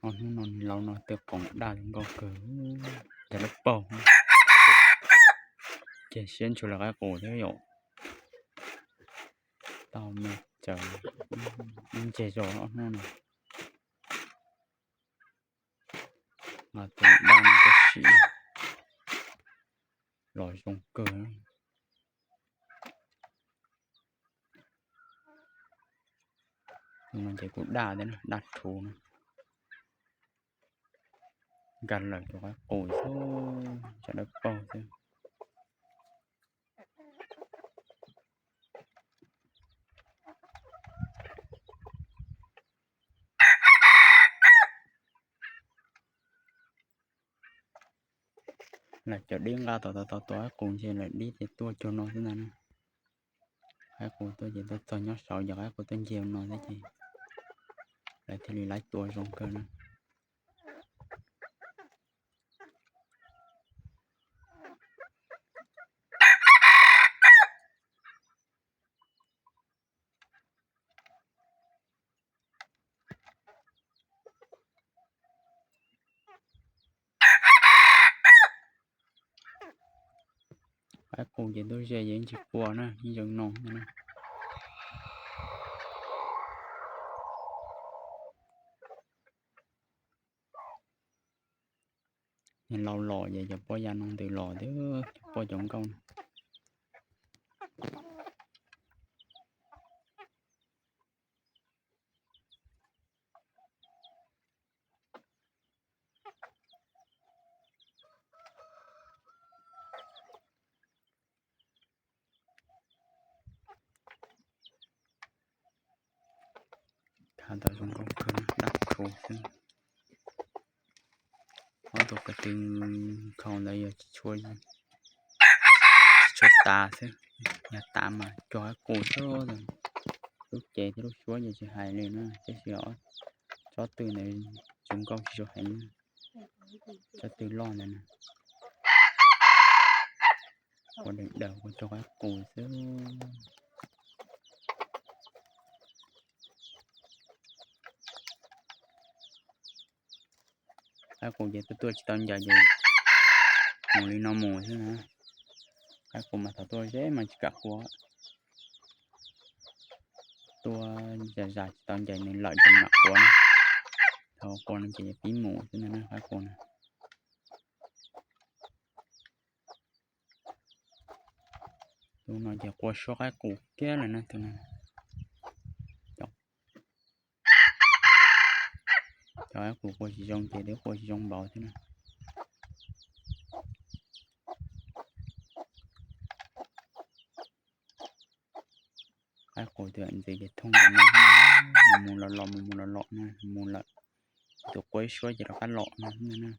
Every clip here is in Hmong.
Ob hnub no niag laus no tej qoom daj zoo nkauj kawg, cas lawv paug. Ces siab ntshua lawv qaib qus thiab yom. Tau me cawv, ib nceg zos ob hnub no. Tus daj no tab sis los zoo kawg. Tus no ces kuj daj thiab, daj rhuv na. Nkag lawm tus qaib qus xwb, tsam dawb paug xwb. Lawv cov dib nqa tom tom tom tom qaib qus ntshe lawv dib ces tuaj cuag no xwb ntag na. Qaib qus tuaj ces tuaj txog nyob saud, yog qaib qus tuaj nce no xwb ces lawv thiaj li laib tua zoo kawg na. Qaib qus ces tuaj ze ces tsis qua na, yeej zoo no na. Niag laus los ces cov pob ya no ntws los thiab, cov pob cov nkauj no. Khav tau zoo nkauj kawg, daj rhuv xwb. Ob tug ko tw nkhaus ntawd yog tsis tshua, tsis tshua tas xwb, yog tas mas cog qaib qus xwb. Lub cev thiab lub suab ces tsis hais li na, tab sis tsob tw ntawd zoo nkauj tsis tshua heev. Tsob tw loj ntawd na, ua deeg daws ua cog qaib qus xwb. Qaib qus ces tuaj tuaj tsis tau ncaws ces mus li no mus xwb na. Qaib qus mas thaum tuaj ze mas tsis kam qua, tuaj zas zas tsis tau ncaws nws lawm ces mam qua na. Thaum qua no ces pib mus xwb ntag na qaib qus na. Tus no ces qua suab qaib qus kiag lawm na tus no. Cov qaib qus qua tsis zoo ces twb qua tsis zoo npaum thiab na. Qaib qus tus ntxiv ces thooj ntawm no, mus mus los los mus mus los los na, mus lawm. Tus qua ib suab ces rov qab los no na.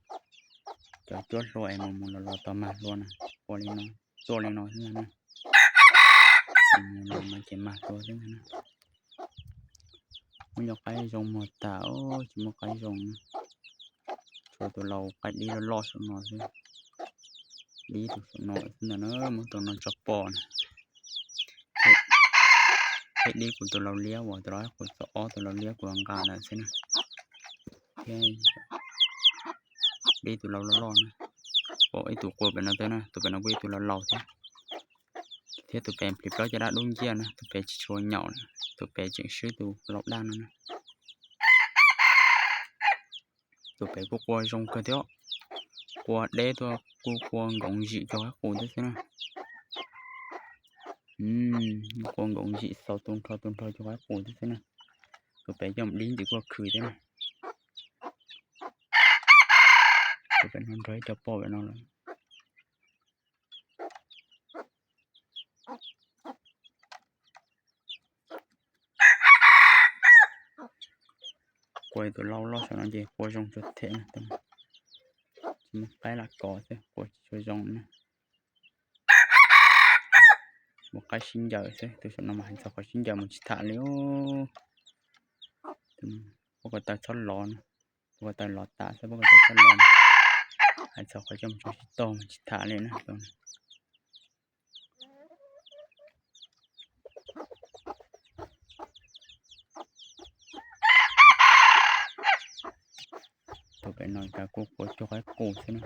Cov cuab hlua es mus mus los los tau mag hlua na, qua li no, tuaj li no xwb na. Mus mus los no ces mag hlua xwb na. Muab cov qaib zoo muag tas, tsis muaj qaib zoo na. Tshuav tus laus qaib dib loj loj saum no xwb. Dib tus saum no xwb ntag na, muab tus no tso pom na. Thiab dib kuv tus laus liab uas tus laus kuv txov ob tus laus liab kuv nqa ntawd xwb na. Thiab dib tus laus loj loj na, pom ib tug qua pem no teb na, tus pem no kuj ib tug laus laus thiab. Thiab tus pem plis plaub caj dab dub nciab na, tus pem tsis tshua nyaum na, tus pem tseem swb tus laus daj no na. Tus pem kuj qua zoo kawg thiab, qua deb tuaj kuj qua nkoov zim cog qaib qus thiab xwb na. Qua nkoov zim xaus tu nrho tu nrho cog qaib qus thiab xwb na. Tus pem coj dib ntxiv kuj khwv thiab na. Tus pem no nrog ib co pom pem no lawm. Qua tus laus loj saum no ces qua zoo tsuas them na, tsis muaj qaib lam kov xwb, qua tsis tshua zoo na. Mus qaib sib ncaws xwb, tus saum no mas hais txog qhov sib ncaws mus tsis tham li. Pob ko taw txhob lov na, pob ko taw lov tas xwb, pob ko taw txhob lov na. Hais txog qhov coj mus tso sib tog mus tsis tham li na. Pem no cas kuj quav cuag qaib qus xwb na.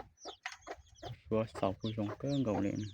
Suab xaus kuj zoo kawg nkaus li na.